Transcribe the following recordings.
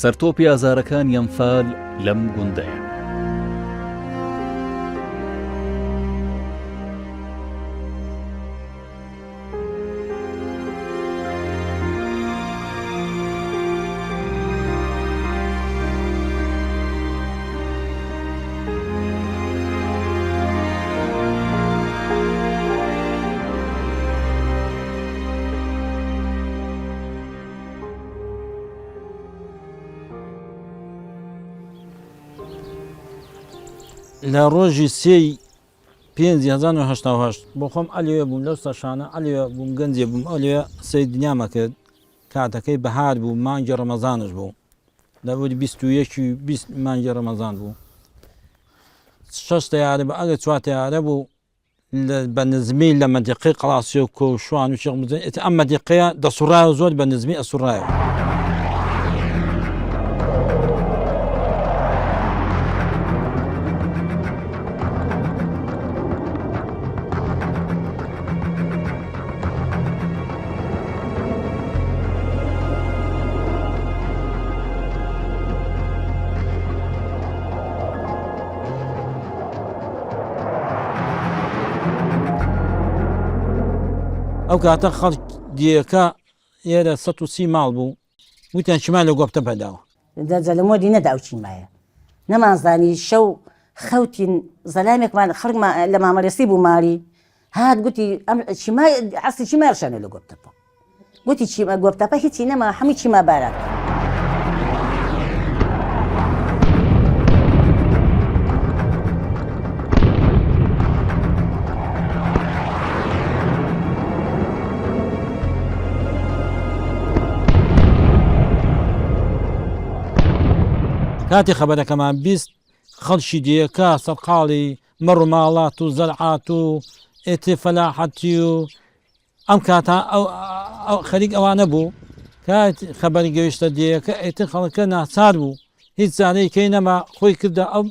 سەرتۆپی ئازارەکانی ئەنفال لەم گوندەیە. لە ڕۆژی سێی پێنجی 1970 بۆ خۆم ئەلێ بووم لەو سەرشانە ئەلێ بووم گەنجێ بووم ئەلێ سەی دنیامە کرد کاتەکەی بەهار بوو مانگی ڕەمەزانش بوو دەبوو 21 20 مانگی ڕەمەزان بوو شەش تەیارە بە ئەگەر چوار تەیارە بوو بە نزمی لە مەنتیقەی قەڵاسیۆ و کۆ و شوان و شێخ مزەین ئیتر ئەم مەنتیقەیە دەسوڕایەوە زۆر بە نزمی ئەسوڕایەوە. ئەو کاتە خەڵک دیەکە ئێرە 130 ماڵ بوو وتیان چما لە گۆپتە پەداوە. دەجە لە مۆدی نەدا ئەو چیمایە نەمانزانی شەو خەوتین زەلامێکمان خەڵکمان لە مامەرێسی بوو ماری هات گوتی ئەم چیمای عەسری چیمای ڕشانە لە گۆپتەپە گوتی چیمە گۆپتەپە هیچی نەما هەمووی چیما باران کرد. کاتی خەبەرەکەمان 20 خەڵکی دێیەکە سەرقاڵی مەڕ و ماڵات و زەرعات و ئێتێ فەلاحەتی و ئەم کاتە ئەو خەریک ئەوانە بوو کات خەبەر گەیشتە دێیەکە ئیتر خەڵکە ناچار بوو هیچ چارەیەکەی نەما خۆی کردە ئەو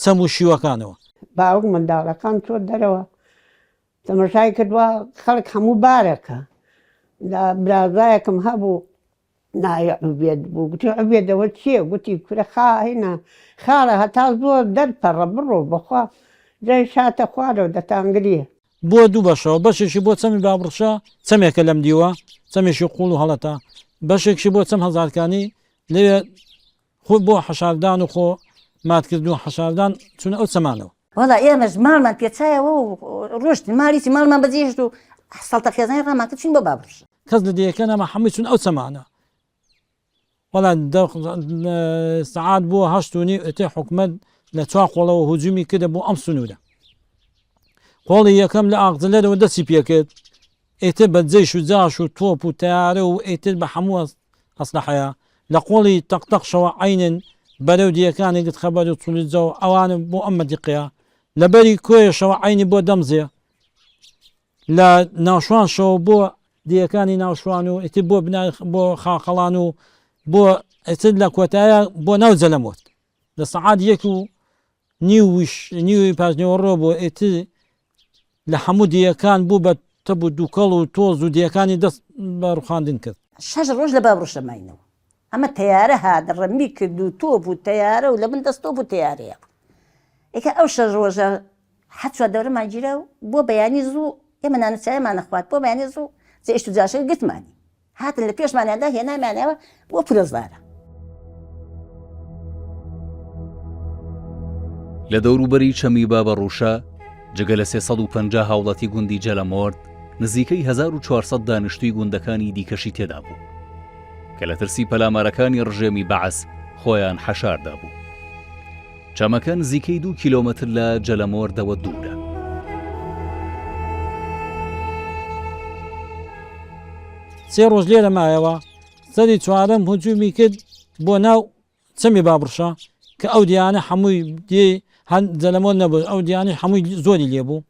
چەم و شیوەکانەوە. باوک منداڵەکان چۆ دەرەوە تەمەشای کرد وا خەڵک هەموو بارەکە لە برازایەکم هەبوو ناوی عوبێد بوو گوتی عوبێد ئەوە چییە گوتی کورە خاینە خاڵە هەتا زۆر دەرپەڕە بڕۆ بەخوا جای شاتە خوارەوە دەتانگریە. بۆ دوو بەشەوە بەشێکی بۆ چەمی بابڕشە چەمێکە لەم دیوە چەمێکی قوڵ و هەڵەتە بەشێکشی بۆ چەم هەزارکانی لەوێ خۆ بۆ حەشاردان و خۆ ماتکردن و حەشاردان چونە ئەو چەمانەوە. وەڵا ئێمەش ماڵمان پێچایەوە و ڕۆشتین ماڵیی ماڵمان بەجێهێشت و سەڵتە خێزانی ڕامان کرد چوین بۆ بابڕشە. کەس لە دێیەکە نەما هەمووی چون ئەو چەمانە. وەڵا سەعات بۆ هەشت و نیو ئێتێ حکومەت لە چوار قۆڵەوە هجومی کردە بۆ ئەم سنوورە. قۆڵی یەکەم لە ئاغجلەرەوە دەستی پێکرد ئیتر بە جەیش و جاش و تۆپ و تەیارە و ئیتر بە هەموو ئەسلەحەیە لە قۆڵی تەق تەقشەوە عەینن بەرەو دییەکانی گت خەبەر و چولیجە و ئەوانە بۆ ئەم مەنتیقەیە لە بەری کۆیەشەوە عەینی بۆ دەمزێ لە ناوشوانشەوە بۆ دییەکانی ناوشوان و ئیتر بۆ بنا بۆ خاقەڵان و بۆ ئیتر لە کۆتایە بۆ ناو جەلەمۆت لە سەعات یەک و نیویش نیوی پاشنیوەڕۆ بۆ ئیتر لە هەموو دێیەکان بوو بە تەپ و دووکەڵ و تۆز و دێیەکانی دەست بە ڕوخاندن کرد. شەش ڕۆژ لە بابڕوشە ماینەوە. ئەمە تەیارە هات ڕمی کرد و تۆپ و تەیارە و لە بن دەست تۆپ و تەیارەیە بوو. ئێکە ئەو شەش ڕۆژە هەر چواردەورەمان گیرا و بۆ بەیانی زوو ئێمە نان و چایەمان نەخوارد بۆ بەیانی زوو جەیش و جاشەکە گرتمانی. هاتن لە پێشمانیاندا هێنامانەوە بۆ پرۆزارە. لە دەوروبەری چەمی بابەڕووشە، جگە لە 350 هاوڵاتی گوندی جەلەمۆرد، نزیکەی 1400 دانیشتووی گوندەکانی دیکەشی تێدا بوو، کە لە ترسی پەلامارەکانی ڕژێمی بەعس خۆیان حەشار دابوو. چەمەکە نزیکەی دوو کیلۆمەتر لە جەلەمۆردەوە دوورە. سێ ڕۆژ لێرە مایەوە، سەری چوارەم هجومی کرد بۆ ناو چەمی بابڕشە کە ئەو دیانە هەمووی دێ هەر جەلەمۆر نەبوو ئەو دیانەش هەمووی زۆری لێ بوو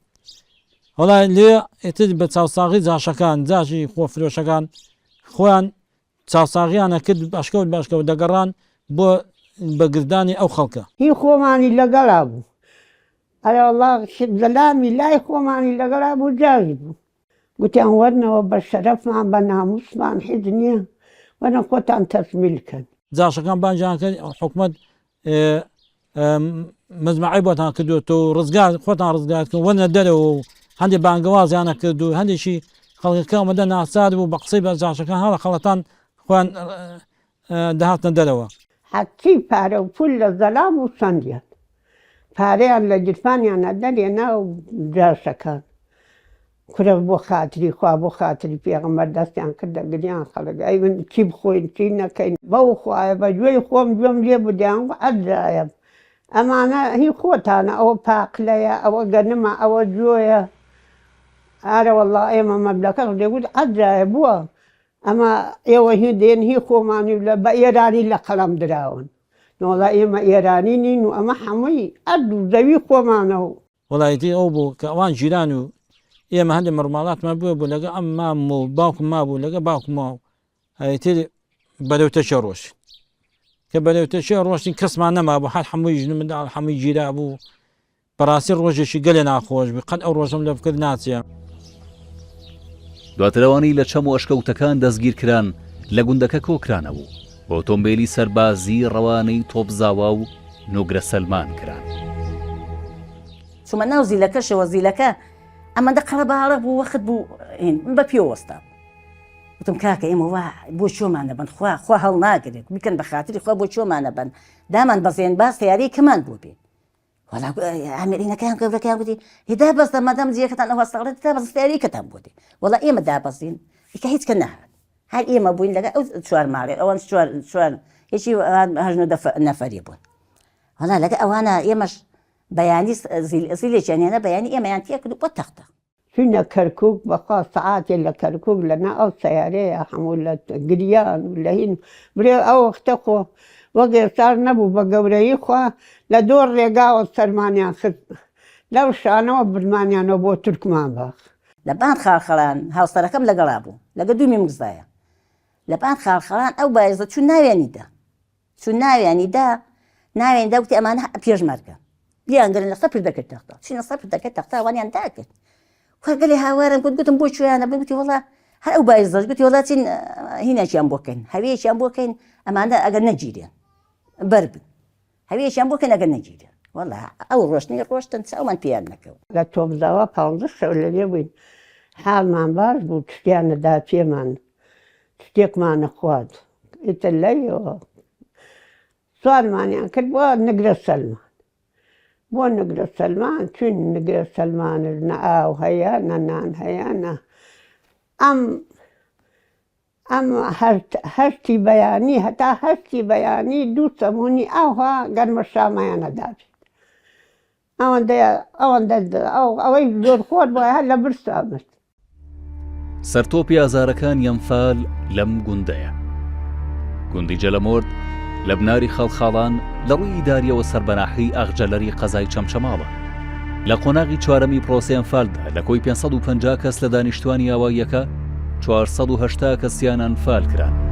وەڵا لێ ئیتر بە چاوساغی جاشەکان جاشی خۆفرۆشەکان خۆیان چاوساغیان ئەکرد ئەشکەوت بە ئەشکەوت دەگەڕان بۆ بە گردانی ئەو خەڵکە. هی خۆمانی لەگەڵا بوو ئەرەوەڵا زەلامی لای خۆمانی لەگەڵا بوو جاش بوو گوتیان وەرنەوە بە شەرەفمان بە ناموسمان حیز نییە وەرن خۆتان تەسمیل کەن. جاشەکان بانگیان کرد حکومەت مەجمەعەی بۆتان کردوێتەوە و ڕزگار خۆتان ڕزگار کەن وەرنە دەرەوە و هەندێک بانگەوازیانە کرد و هەندێکی خەڵکەکە ئەمەدە ناچار بوو بە قسەی بە جاشەکان هەڵە خەڵەتان خۆیان دەهاتنە دەرەوە. هەرچی پارە و پول لە زەلام بوو سەندیان. پارەیان لە گیرفانیانا دەرێنا و جاشەکان. کورە بۆ خاتری خوا بۆ خاتری پێغەمبەر دەستیان کردە گریان خەڵک ئەی من چی بخۆین چی نەکەین بەو خوایە بە گوێی خۆم گوێم لێ بوو دەیانگوت عەجایەب ئەمانە هی خۆتانە ئەوە پاقلەیە ئەوە گەنمە ئەوە جۆیە ئارە وەڵا ئێمە مەملەکەت دەگوت عەجایەب بووە ئەمە ئێوە هی دێن هی خۆمانی و لە بە ئێرانی لە قەڵەم دراون نۆڵا ئێمە ئێرانی نین و ئەمە هەمووی ئەرد و زەوی خۆمانە و وەڵایەتی ئەو بوو کە ئەوان گیران و ئێمە هەندێک مەڕماڵاتمان بووە بوو لەگە ئەم مام و باوکم مابوو لەگە باوکم و ئەیتر بەرەو تەکێ ڕۆشتین کە بەرەو تەکێ ڕۆشتین کەسمان نەمابوو هەر هەمووی ژن و منداڵ هەمووی گیرا بوو بەڕاستی ڕۆژێکی گەلێ ناخۆش بوو قەت ئەو ڕۆژەم لە فکر ناچێ. دواتر ئەوانەی لە چەم و ئەشکەوتەکان دەستگیرکران لە گوندەکە کۆکرانەوە و بە ئۆتۆمبێلی سەربازی ڕەوانەی تۆپزاوا و نوگرە سەلمان کران. چوومە ناو زیلەکەشەوە، زیلەکە ئەمەندە قەرەباڵغ بوو، وەخت بوو هین، من بە پێ وەستام. وتم کاکە ئێمە وا بۆ کوێمان ئەبەن، خوا خوا هەڵناگرێت، بیکەن بە خاتری خوا بۆ کوێمان ئەبەن، دامان بەزێن با سەیارەی کەمان بۆ بێ. وەڵا ئامێرینەکەیان گەورەکەیان گوتی هی دابەزە مادام جێیەکەتان ئەوها ساڵێت دابەزە سەیارەکەتان بۆ دێ. وەڵا ئێمە دابەزین ئیکە هیچ کە نەهات. هەر ئێمە بووین لەگەڵ ئەو چوار ماڵێ ئەوان چوار چوار یەکی هەژنە نەفەری بوون. وەڵا لەگە ئەوانە ئێمەش بەیانی زیلێکیان هێنا بەیانی ئێمەیان تێکرد بۆ تەختە. چوینە کەرکوک بەخوا سەعاتێ لە کەرکوک لە نا ئەو سەیارەیە هەموو لە گریان و لە هین برێ ئەو وەختە خۆ وەک ئێستاش نەبوو بە گەورەیی خوا لە دۆر ڕێگاوە سەرمانیان خست لەو شانەوە بردمانیانەوە بۆ تورکمان باخ. لە بان خاڵخەڵان هاوسەرەکەم لەگەڵا بوو لەگە دوو میمکزایە لە بان خاڵخەڵان ئەو بایزە چوو ناویانی دا چون ناویانی دا ناویان دا وتی ئەمانە پێشمەرگە بیانگرن لەسەر پردەکە تەختە چینە سەر پردەکە تەختە ئەوانیان داکرد کورە گەلێ هاوارم کرد گوتم بۆ کوێیانە بن گوتی وەڵا هەر ئەو بایزەش گوتی وەڵا چین هینێکیان بۆ کەین هەویەکیان بۆ کەین ئەمانە ئەگەر نەگیرێن بەر بن هەویەکیان بۆ کەین ئەگەر نەگیرێن وەڵا ئەو ڕۆشتنی ڕۆشتن چاومان پێیان نەکەوت. لە تۆپزاوا پانزە شەو لەوێ بووین حاڵمان باش بوو تشتیان نەدا پێمان شتێکمان نەخوارد ئیتر لەوێوە سوارمانیان کرد بۆ نگرە سەلمان بۆ نگرە سەلمان چوین نگرە سەلمانش نە ئاو هەیە نە نان هەیە نە ئەم ئەم هەشتی بەیانی هەتا هەشتی بەیانی دوو سەمونی ئاوها گەرمە شامایانە دابێت ئەوەندە ئەوەندە ئەوەی زۆر خۆر بۆ هەر لە برسا مرد. سەرتۆپی ئازارەکانی ئەنفال لەم گوندەیە. گوندی جەلەمۆرد لە بناری خاڵخاڵان لە ڕووی ئیدارییەوە سەر بە ناحیەی ئاغجەلەری قەزای چەمچەماڵە. لە قۆناغی چوارەمی پرۆسەی ئەنفالدا لە کۆی 550 کەس لە دانیشتوانی ئاواییەکە 480 کەسیان ئەنفال کران.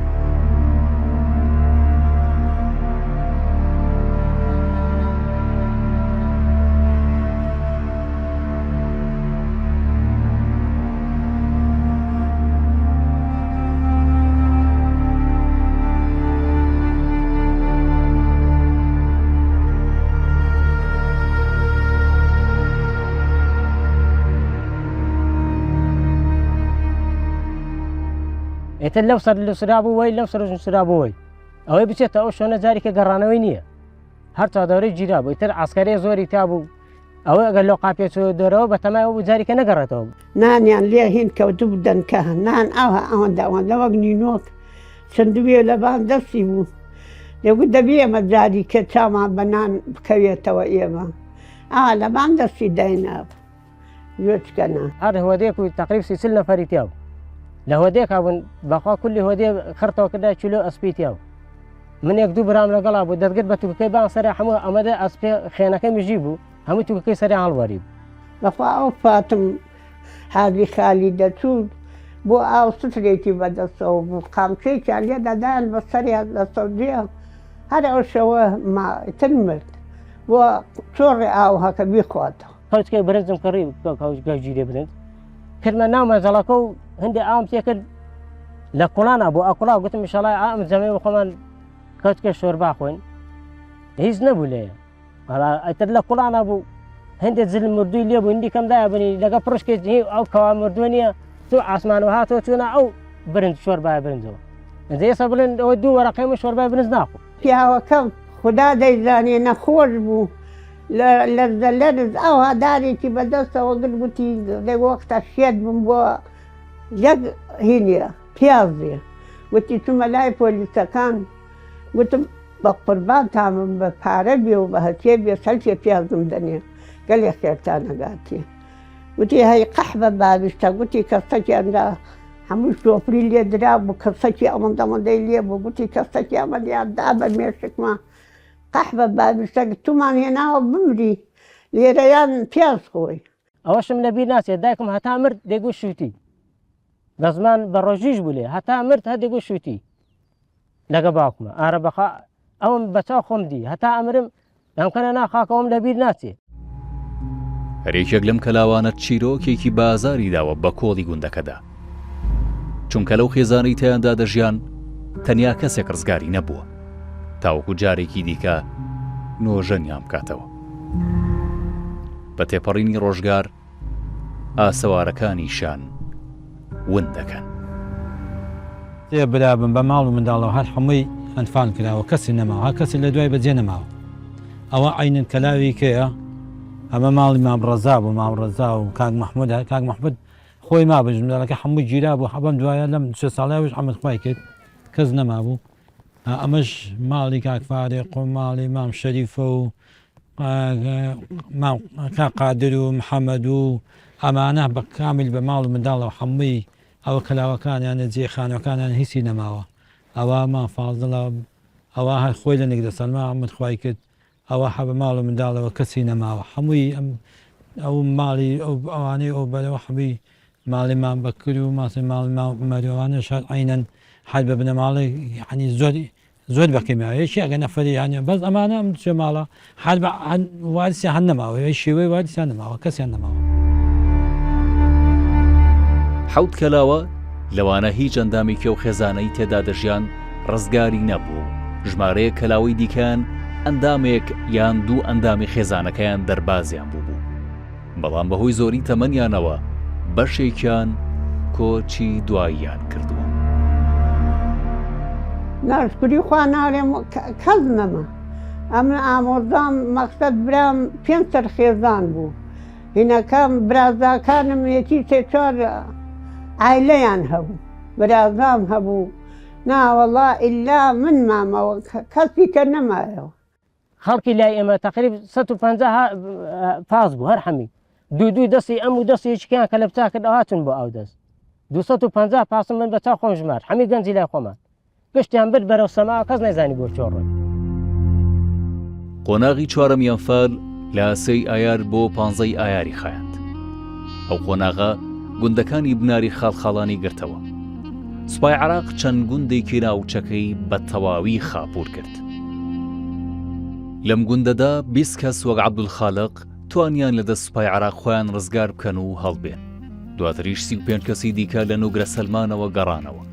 ئیتر لەو سەر نووسرابوو وەی لەو سەرش نووسرابوو وەی ئەوەی بچێتە ئەو شوێنە جارێکە گەڕانەوەی نییە هەر چادەورەی گیرا بوو ئیتر عسکەرێ زۆری تا بوو ئەوەی ئەگەر لەو قاپیە چووە دەرەوە بەتەمای ئەوە بوو جارێکە نەگەڕێتەوە. نانیان لێ هین کەوتبوو دەنکە نان ئاوها ئەوەندە ئەوەندە وەک نینۆک چندبوویە لەبان دەستی بوو دەگوت دەبی ئێمە جاریکە چاومان بە نان بکەوێتەوە ئێمە ئاوا لەبان دەستی داینابوو گوێچکە نان. هەر هۆدەیەک و تەقریب 30 نەفەری تیا بوو لە هۆدەیەکا بوون بەخوا کولی هۆدەیە خڕتەوە کردای کیلۆ ئەسپی تیا بوو من یەک دوو برام لەگەڵا بوو دەتگرت بە توکەکەی بان سەرێ هەموو ئەمەدە ئەسپێ خێنەکەی مژی بوو هەموو توکەکەی سەریان هەڵوەری بوو. بەخوا ئەو فاتم حاجی خالی دەچوو بۆ ئاو سترێکی بەدەستەوە بوو قامچێکیان لێ دەدان بە سەریان لە سەوجێ هەر ئەو شەوە ما ئیتر مرد بۆ چۆڕێ ئاو هەکە بیخواتەوە. کەوچکێک برنجم کڕی کەوچکێک برنج کردمە ناو مەزەڵەکە و هەندێ ئاوم تێکرد لە کوڵانا بۆ ئەکوڵا گوتم ئیشەڵای ئەم جەمەی خۆمان کەوتکە شۆربا خۆین هیچ نەبوو لێ ئەتر لە کوڵانە بوو هەندێک جل مردووی لێ بوو هندی کەم دایە بنی لەگە پرشکێک ئەو کەوا مردووە نییە تو ئاسمانەوە هاتەوە چوونە ئەو برنج شۆربای برنجەوە ئێستا بڵێن ئەوە دوو وەرەقەی من شۆربای برنج ناخۆم. پیاوەکەم خودا دەیزانێ نەخۆش بوو لە لەرزە لەرز ئەوها دارێکی بە دەستەوە گرت گوتی دەی وەختە شێت بووم بۆ یەک هینیە پیازێ گوتی چوومە لای پۆلیسەکان گوتم بە قوربانتانم بە پارە بێ و بە هەرچێ بێ سەلکێ پیازم دەنێ گەلێ خێرتان ئەگاتێ گوتی هەی قەحبە باویشتە گوتی کە سەگیان دا هەموو شۆفری لێ درابوو کە سەگی ئەوەندە ئەوەندەی لێ بوو گوتی کە سەگی ئەمەندیان دا بە مێشکما قەحبە باویشتە تومان هێناوە بمری لێرەیان پیاز خۆی. ئەوەشم لە بیر ناچێت دایکم هەتا مرد دەیگوت شووتی بە زمان بە ڕۆژیش بوو لێ هەتا مرد هەر دەیگوت شووتی لەگە باوکمە ئارە بەخوا ئەوم بەچاو خۆم دی هەتا ئەمرم دەمکەنە ناو خاکەوەم لەبیر ناچێ. هەر یەکێک لەم کەلاوانە چیرۆکێکی بازاری داوە بە کۆڵی گوندەکەدا. چونکە لەو خێزانەی تیاندا دەژیان تەنیا کەسێک ڕزگاری نەبووە تاوەکو جارێکی دیکە نۆژەنیان بکاتەوە. بە تێپەڕینی ڕۆژگار ئاسەوارەکانیشیان ون دەکەن. سێ برا بن بە ماڵ و منداڵەوە هەر هەمووی ئەنفال کراوە کەسی نەماوە هەر کەسی لە دوای بەجێ نەماوە ئەوە عەینەن کەلاوی کێیە ئەمە ماڵی مام ڕەزا بوو مام ڕەزا و کاک مەحمود هەر کاک مەحمود خۆی مابوو منداڵەکە هەمووی گیرا بوو بەم دوایە لەم سێ ساڵەوەش عەمر خوای کرد کەس نەمابوو ئەمەش ماڵی کاک فارێق و ماڵی مام شەریفە و مام کاک قادر و محەمەد و ئەمانە بە کامیل بە ماڵ و منداڵەوە هەمووی ئەوە کەلاوەکانیانە جێ خانوەکانیان هیچی نەماوە ئەوە مام فازڵە ئەوە هەر خۆی لە نگرە سەلما عەمر خوای کرد ئەوە حە بە ماڵ و منداڵەوە کەسی نەماوە هەمووی ئەم ئەو ماڵی ئەو ئەوانەی ئەو بەرەوە هەمووی ماڵی مام بەکر و ماسی ماڵی مام عومەر و ئەوانەش هەر عەینەن هەر بە بنەماڵەی یەعنی زۆر زۆر بە کەمیاوە یەکی ئەگەر نەفەری یانی بەس ئەمانە ئەم سێ ماڵە هەر بە وارسیان هەر نەماوە یە شێوەی وارسیان نەماوە کەسیان نەماوە. حەوت کەلاوە، لەوانە هیچ ئەندامێکی ئەو خێزانەی تێدا دەژیان ڕزگاری نەبوو و ژمارەیەک کەلاوەی دیکەیان ئەندامێک یان دوو ئەندامی خێزانەکەیان دەربازیان بووبوو. بەڵام بەهۆی زۆری تەمەنیانەوە بەشێکیان کۆچی دواییان کردووە. ناشکری خوا ناڵێم کەس نەما ئەمن ئامۆزام مەقسەد برام پێنج سەر خێزان بوو هینەکەم برازاکانم یەکی سێ چوار عایلەیان هەبوو برازام هەبوو ناوەڵا ئیلا من مامەوە کەسی کە نەمایەوە. خەڵکی لای ئێمە تەقریب 150 پاس بوو هەر حەمی دوو دوو دەستی ئەم و دەستی یەکیان کە لە بچا کرد ئەوها چون بۆ ئاو دەست 250 پاسم من بە چاو خۆم ژمار حەمی گەنجی لای خۆمان گشتیان برد بەرەو سەما کەس نەیزانی بۆ کوێ ڕۆی. قۆناغی چوارەمی ئەنفال لە سێی ئایار بۆ پانزەی ئایاری خایاند. ئەو قۆناغە گوندەکانی بناری خاڵخاڵانی گرتەوە. سوپای عێراق چەند گوندێکی ناوچەکەی بە تەواوی خاپوور کرد. لەم گوندەدا 20 کەس وەک عەبدولخالق توانیان لە دەست سوپای عێراق خۆیان ڕزگار بکەن و هەڵبێن. دواتریش 35 کەسی دیکە لە نوگرە سەلمانەوە گەڕانەوە.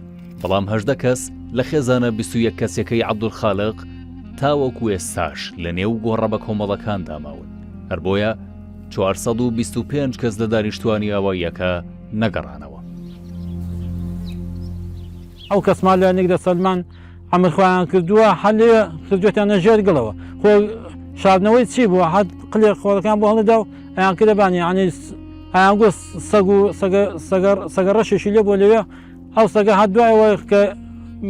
بەڵام 18 کەس لە خێزانە 21 کەسیەکەی عەبدولخالق تاوەکو ئێستاش لە نێو گۆڕە بەکۆمەڵەکاندا ماون. هەر بۆیە 425 کەس لە دانیشتوانی ئاواییەکە نەگەڕانەوە. ئەو کەسمان لە نگرە سەلمان عەمر خۆیان کردووە هەر لێ کردوێتیانە ژێر گڵەوە خۆ شاردنەوەی چی بووە هەر قلێ خۆڵەکان بۆ هەڵدا و ئەیان کردە بانی یعنی ئەیان گوت سەگ و سەگە سەگە سەگە ڕەشێکی لێ بۆ لەوێ ئەو سەگە هەر دوایەوە کە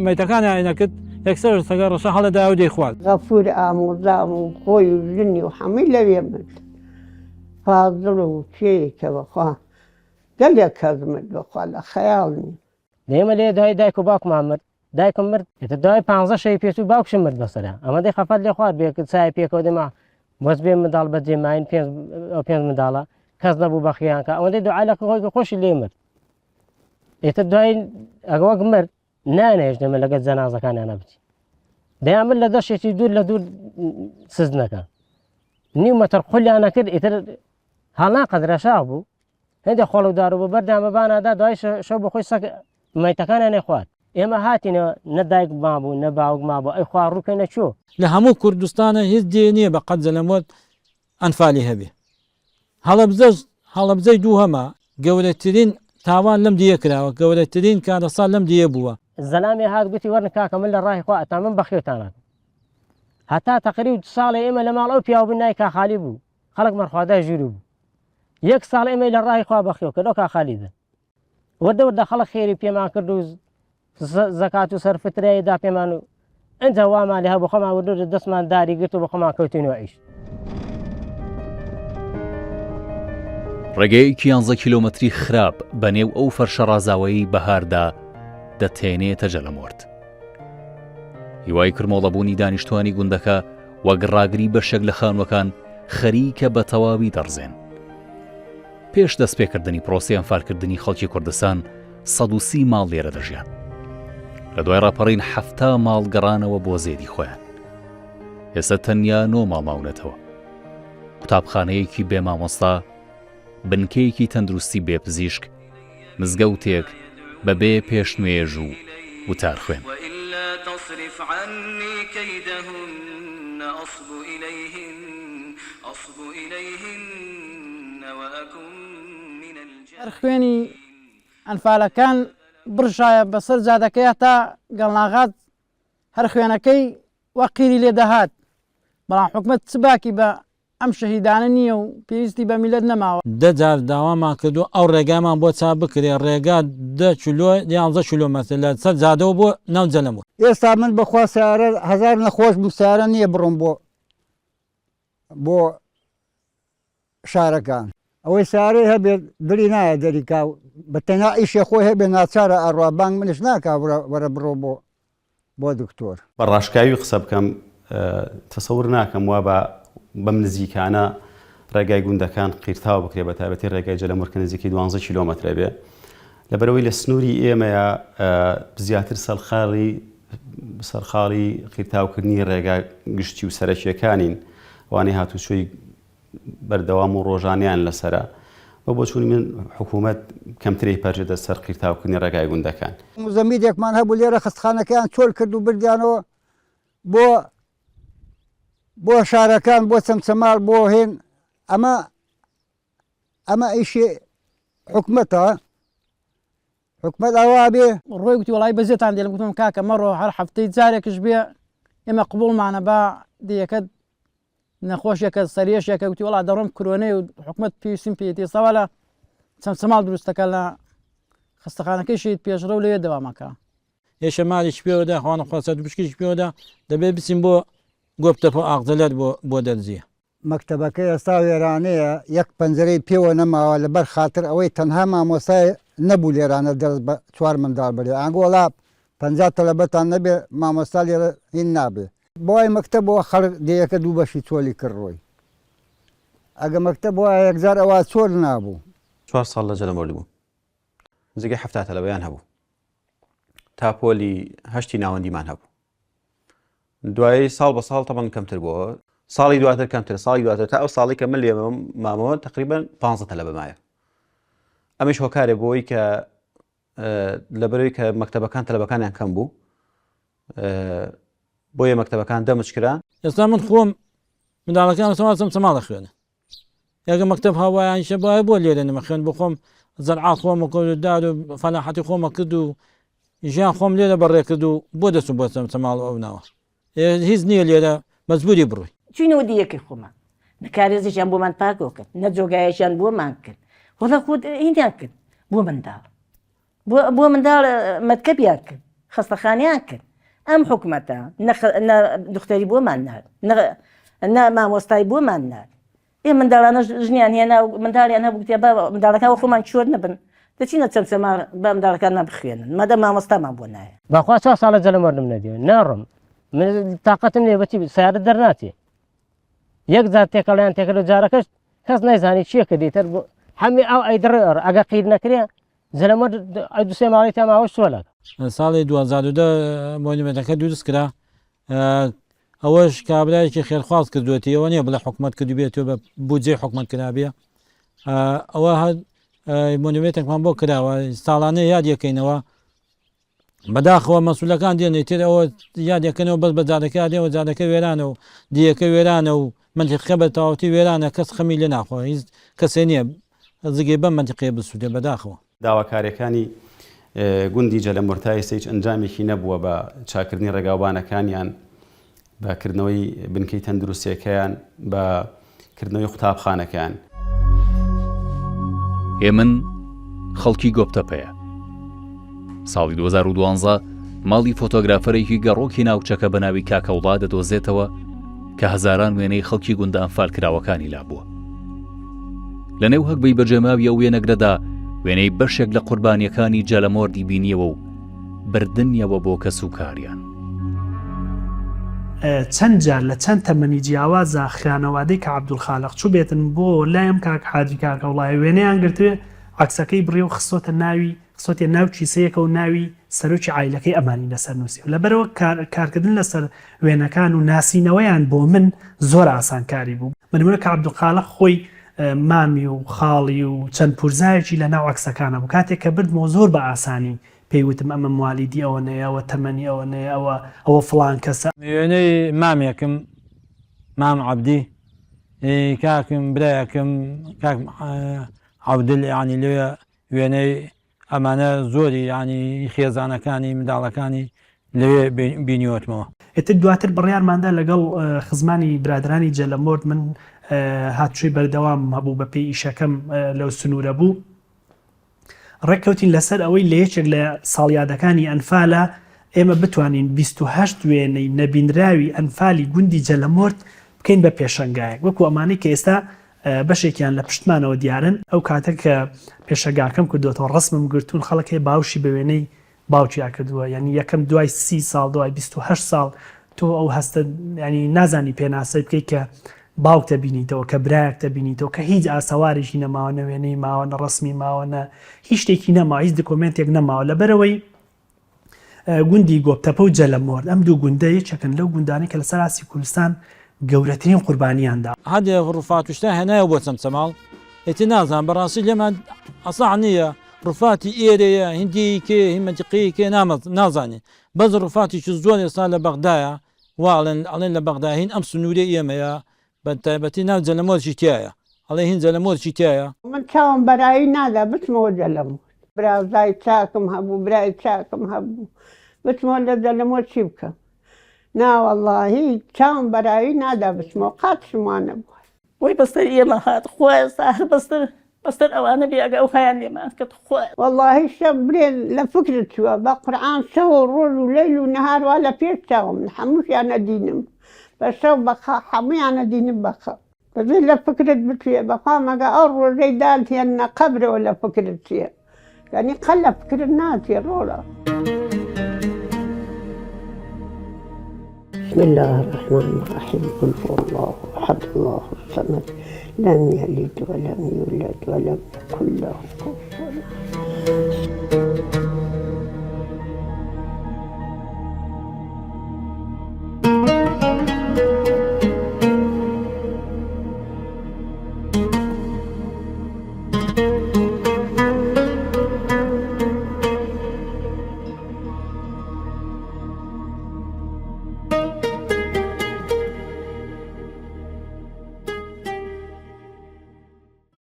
مەیتەکانیان نەکرد یەکسەر سەگە ڕەشە هەڵەدا و دەیخوارد. غەفور ئامۆزام و خۆی و ژنی و حەمووی لەوێ مرد فازڵ و کێیەکە بەخوا گەلێک کەس مرد بەخوا لە خەیاڵ نیم. ئێمە لێ دوای دایک و باوکمان مرد دایکم مرد ئیتر دوای پانزە شەوی پێچوو باوکشم مرد بەسەرا ئەمەندەی خەفەت لێ خوارد بێ چای پێکەوە دێما بەس بێ منداڵ بەجێ ماین پێنج ئەو پێنج منداڵە کەس نەبوو بەخیان کە ئەوەندەی دوعا لە خۆی خۆشی لێ مرد ئیتر دوای ئەگە وەک مرد نانێژ دەمە لەگەڵ جەنازەکانیانە بچی دەیان من لە دەشێکی دوور لە دوور سزنەکە نیو مەتر قولیانە کرد ئیتر هەڵناقەدرە شاخ بوو هێندە خۆڵ و دار و بەردان بەبانادا دوای شەو بەخۆی سەگ مەیتەکانیان خوارد. ئێمە هاتینەوە نە دایک مابوو نە باوک مابوو ئەی خوا ڕووکەینە کوێ؟ لە هەموو کوردستانە هیچ دێ نیە بە قەد جەلەمۆرد ئەنفالی هەبێ هەڵەبجەش هەڵەبجەی دووهەمە گەورەترین تاوان لەم دیە کراوە گەورەترین کارەسات لەم دیە بووە. زەلامێ هات گوتی وەرن کاکە من لە ڕاهی خوا ئەتان من بەخێوتان ئەکەم هەتا تەقریب ساڵێ ئێمە لە ماڵ ئەو پیاو بووین ناوی کاخالی بوو خەڵک مەرخوادای ژووروو بوو یەک ساڵ ئێمەی لە ڕاهی خوا بەخێو کرد ئەو کاخالیدە وردە وردە خەڵک خێری پێمان کرد و زەکات و سەرفترەی دا پێمان و ئەجا وامان لێ هەبوو خۆمان وردە وردە دەستمان داری گرت و بە خۆمان کەوتینەوە ئیش. ڕێگەیەکی یانزە کیلۆمەتری خراپ بە نێو ئەو فەرشە ڕازاوەیەی بەهاردا دەتێنێتە جەلەمۆرد. هیوای کرمۆڵەبوونی دانیشتوانی گوندەکە وەک ڕاگری بەشێک لە خانووەکان خەریکە بە تەواوی دەڕزێن. پێش دەستپێکردنی پرۆسەی ئەنفالکردنی خەڵکی کوردستان 130 ماڵ لێرە دەژیان. لە دوای ڕاپەڕین 70 ماڵ گەڕانەوە بۆ زێدی خۆیان. ئێستا تەنیا نۆ ماڵ ماونەتەوە. قوتابخانەیەکی بێ مامۆستا، بنکەیەکی تەندروستی بێ پزیشک، مزگەوتێک بەبێ پێشنوێژ و وتارخوێن. هەر خوێنی ئەنفالەکان بڕژایە بەسەر جادەکەیا تا گەڵناغات هەر خوێنەکەی وەک قیری لێ دەهات بەڵام حکومەت چ باکی بە ئەم شەهیدانە نییە و پێویستی بە میللەت نەماوە. دە جار داوامان کردووە ئەو ڕێگایەمان بۆ چاک بکرێ، ڕێگا دە کیلۆ یانزە کیلۆمەتر لە سەر جادەوە بۆ ناو جەلەمور. ئێستا من بەخوا سەیارە هەزار نەخۆش بم سەیارە نییە بڕۆم بۆ بۆ شارەکان. ئەوەی سەیارەی هەبێت دڵی نایە دەری کا و بە تەنیا ئیشێ خۆی هەبێ ناچارە ئەڕوا بانگ منش ناکا وەرە بڕۆ بۆ بۆ دکتۆر. بە ڕاشکاوی قسە بکەم تەسەور ناکەم وا بە بەم نزیکانە ڕێگای گوندەکان قیرتاو بکرێ بە تایبەتی ڕێگای جەلەمور کە نزیکەی دوانزە کیلۆمەترە بێ لەبەرئەوەی لە سنووری ئێمەیە زیاتر سەرخاڵی سەرخاڵی قیرتاوکردنی ڕێگا گشتی و سەرەکیەکانین ئەوانەی هاتوچۆی بەردەوام و ڕۆژانەیان لەسەرە. بە بۆچوونی من حکوومەت کەمترەی پەرچێتە سەر قیرتاوکردنی ڕێگای گوندەکان. موزەمیدێکمان هەبوو لێرە خەستخانەکەیان چۆل کرد و بردیانەوە بۆ بۆ شارەکان بۆ چەمچەماڵ بۆ هێن ئەمە ئەمە ئیشی حکومەتە حکومەت ئاوا بێ. ڕۆی گوتی وەڵایی بەجێتان دێلم گوتم کاکە مەڕۆ هەر هەفتەی جارێکش بێ ئێمە قبوڵمانە با دێیەکەت نەخۆشێکە سەرێشێکە گوتی وەڵا دەڕۆم کرۆنەی و حکومەت پێویستیم پێیەتی ئێستا وا لە چەمچەماڵ دروستەکە لە خەستەخانەکەی شەهید پێشڕەو لەوێ دەوامەکە. ئێشە مارێکی پێوە دا خوا نەخواستە دوپشکێکی پێوە دا دەبێت بچین بۆ گۆپتەپە و ئاغجەلەر بۆ بۆ دەرزیە. مەکتەبەکە ئێستا وێرانەیە یەک پەنجەرەی پێوە نەماوە لەبەر خاتر ئەوەی تەنها مامۆستای نەبوو لێرانە دەرس بە چوار منداڵ بەرێ ئانگۆ وەڵا 50 تەلەبەتان نەبێ مامۆستا لێرە هین نابێ. بەوای مەکتەب بۆ خەڵک دێیەکە دوو بەشی چۆلی کرد ڕۆی ئەگە مەکتەب وایە یەکجار ئەوا چۆل نابوو. چوار ساڵ لە جەلەمۆرد بووم نزیکەی 70 تەلەبەیان هەبوو تا پۆلی هەشتی ناوەندیمان هەبوو دوایی ساڵ بە ساڵ تەبەن کەمتر بووە ساڵی دواتر کەمتر ساڵی دواتر تا ئەو ساڵی کە من لێ مامەوە تقریبا 15 تەلەبە مایە ئەمەش هۆکارێ بۆی کە لەبەرەوەی کە مەکتەبەکان تەلەبەکانیان کەم بوو بۆیە مەکتەبەکان دەمج کرا. ئێستا من خۆم منداڵەکانم سەما چەمچەماڵ ئەخوێنن یاگە مەکتەب هاوایانیشە بایە بۆ لێرە نەمەخوێن بۆ خۆم زەرعات خۆمە کرد و دار و فەلاحەتی خۆمە کرد و ژیان خۆم لێرە بەڕێ کرد و بۆ دەچم بۆ چەمچەماڵ و ئەو ناوە هیچ نییە لێرە مەجبوری بڕۆی. چوینەوە دیەکەی خۆمان نە کارێزێکیان بۆمان پاکەوە کرد نە جۆگایەکیان بۆمان کرد وەڵا خۆ هینیان کرد بۆ منداڵ بۆ بۆ منداڵ مەتکەبیان کرد خەستەخانەیان کرد ئەم حکومەتە نە دختەری بۆمان نارد نە مامۆستای بۆمان نارد ئێ منداڵانە ژنیان هێنا و منداڵیان هەبوو گوتیان با منداڵەکان وە خۆمان چۆر نەبن دەچینە چەمچەماڵ با منداڵەکانمان بخوێنن مادام مامۆستامان بۆ نایە. بەخوا چوار ساڵە جەلەمەردم نەدیوە ناڕۆم من تاقەتم نییە بەچی سەیارە دەرناچێ یەک جار تێکەڵیان تێکرد و جارەکەش کەس نایزانی چییە کردی تر هەمی ئەو ئەی دڕێ ئەگە قیر نەکرێ جەلەمەرد ئەو دوسێ ماڵی تا ماوەش چۆلە. ساڵی 2010 مۆنیمێنتەکە دروست کرا ئەوەش کابرایەکی خێرخواز کردوێتی ئەوە نییە بڵێ حکومەت کردوبێت و بە بودجەی حکومەت کرابێ ئەوە هەر مۆنیمێنتێکمان بۆ کراوە ساڵانە یاد یەکەینەوە. بەداخەوە مەسولەکان دێن ئیتر ئەوە یادەکەنەوە بەس بە جادەکە دێەوە جادەکە وێرانە و دیەکە وێرانە و مەنتیقەکە بە تەواوەتی وێرانە کەس خەمی لێ ناخوا هیچ کەسێ نییە زگێ بەم مەنتیقەیە بسووتێ بەداخەوە. داواکاریەکانی گوندی جەلەمور تا ئێستا هیچ ئەنجامێکی نەبووە بە چاکردنی ڕێگاوبانەکانیان، بە کردنەوەی بنکەی تەندروستیەکەیان، بە کردنەوەی قوتابخانەکەیان. هێمن خەڵکی گۆپتەپەیە. ساڵی 2012 ماڵی فۆتۆگرافەرێکی گەڕۆکی ناوچەکە بە ناوی کاکەوڵا دەدۆزێتەوە کە هەزاران وێنەی خەڵکی گوندە ئەنفالکراوەکانی لابووە. لە نێو هەگبەی بەجێماوی ئەو وێنەگرەدا وێنەی بەشێک لە قوربانیەکانی جەلەمۆردی بینیەوە و بردنیەوە بۆ کەسوکاریان. چەند جار لە چەند تەمەنی جیاوازا خانەوادەی کە عەبدولخالق چوبێتن بۆ لای ئەم کاک حاجی کاکەوڵایە وێنەیان گرتوێ عەکسەکەی بڕیە و خستۆتە ناوی خستۆتیە ناو کیسەیەکە و ناوی سەرۆکی عایلەکەی ئەمانی لەسەر نووسیوە لەبەرئەوە کارکردن لەسەر وێنەکان و ناسینەوەیان بۆ من زۆر ئاسانکاری بوو بە نمونە کە عەبدولخالق خۆی مامی و خاڵی و چەند پورزایەکی لە ناو عەکسەکانە بوو کاتێک کە بردمەوە زۆر بە ئاسانی پێی وتم ئەمە موالیدی ئەوەنەیە ئەوە تەمەنی ئەوەنەیە ئەوە ئەوە فڵان کەسە. وێنەی مامێکم مام عەبدی کاکم برایەکم کاک عەبدول یانی لەوێ وێنەی ئەمانە زۆری یانی خێزانەکانی منداڵەکانی لەوێ بینیوەتمەوە. ئیتر دواتر بڕیارماندا لەگەڵ خزمانی برادەرانی جەلەمۆرد من هاتوچۆی بەردەوامم هەبوو بەپێی ئیشەکەم لەو سنوورە بوو ڕێککەوتین لەسەر ئەوەی لە یەکێک لە ساڵیادەکانی ئەنفالە ئێمە بتوانین 28 وێنەی نەبینراوی ئەنفالی گوندی جەلەمۆرد بکەین بە پێشەنگایەک وەکو ئەمانەی کە ئێستا بەشێکیان لە پشتمانەوە دیارن، ئەو کاتە کە پێشەگاکەم کردۆتەوە ڕەسمم گرتوون خەڵک هەیە باوشی بە وێنەی باوکیا کردووە یانی یەکەم دوای سی ساڵ دوای 28 ساڵ تۆ ئەو هەستە ینی نازانی پێناسەی بکەیت کە باوک دەبینیتەوە کە برایەک دەبینیتەوە کە هیچ ئاسەوارێکی نەماوە نە وێنەی ماوە نە ڕەسمی ماوە نە هیچ شتێکی نەماوە هیچ دکۆمێنتێک نەماوە لەبەرەوەی گوندی گۆپتەپە و جەلەمۆرد، ئەم دوو گوندە یەکێکن لەو گوندانەی کە لەسەر ئاستی کوردستان گەورەترین قوربانییان دا. هەندێ ڕوفات و شتیان هێنایەوە بۆ چەمچەماڵ ئیتر نازانم بەڕاستی لێمان ئەسڵا نییە ڕوفاتی ئێرەیە هندی کێ هی مەنتیقەی کێ نازانین بەس ڕوفاتێکی زۆر ئێستا لە بەغدایە وا ئەڵێن ئەڵێن لە بەغدا هین ئەم سنوورەی ئێمەیە بە تایبەتی ناو جەلەمۆرکی تیایە ئەڵێ هین جەلەمۆرکی تیایە. من چاوم بەرایی نادا بچمەوە جەلەمۆر. برازای چاکم هەبوو برای چاکم هەبوو بچمەوە لە جەلەمۆر چی بکەم ناوەڵاهی چاوم بەرایی نادا بچمەوە قاتشم وا نەبووە. وەی بەسەر ئێمە هات خوایە ئێستا هەر بەسەر بەسەر ئەوانە بێ ئەگە ئەوهایان لێمان کرد خوایە. وەڵاهی شەو برێ لە فکرت چووە بە قورعان شەو و ڕۆژ و لەیل و نەهار وا لە پێش چاومن هەمووشیان ئەدینم بە شەو بە خە هەموویان ئەدینم بە خەو. دەبێ لە فکرت بچێ بەخوا مەگە ئەو ڕۆژەی دات هێننە قەبرەوە لە فکرت چێ یانی قەت لە فکرت ناچێ ڕۆڵە. بسم الله الرحمن الرحیم قل هو الله احد الله الصمد لم یلد ولم یولد ولم یکن له کفوا.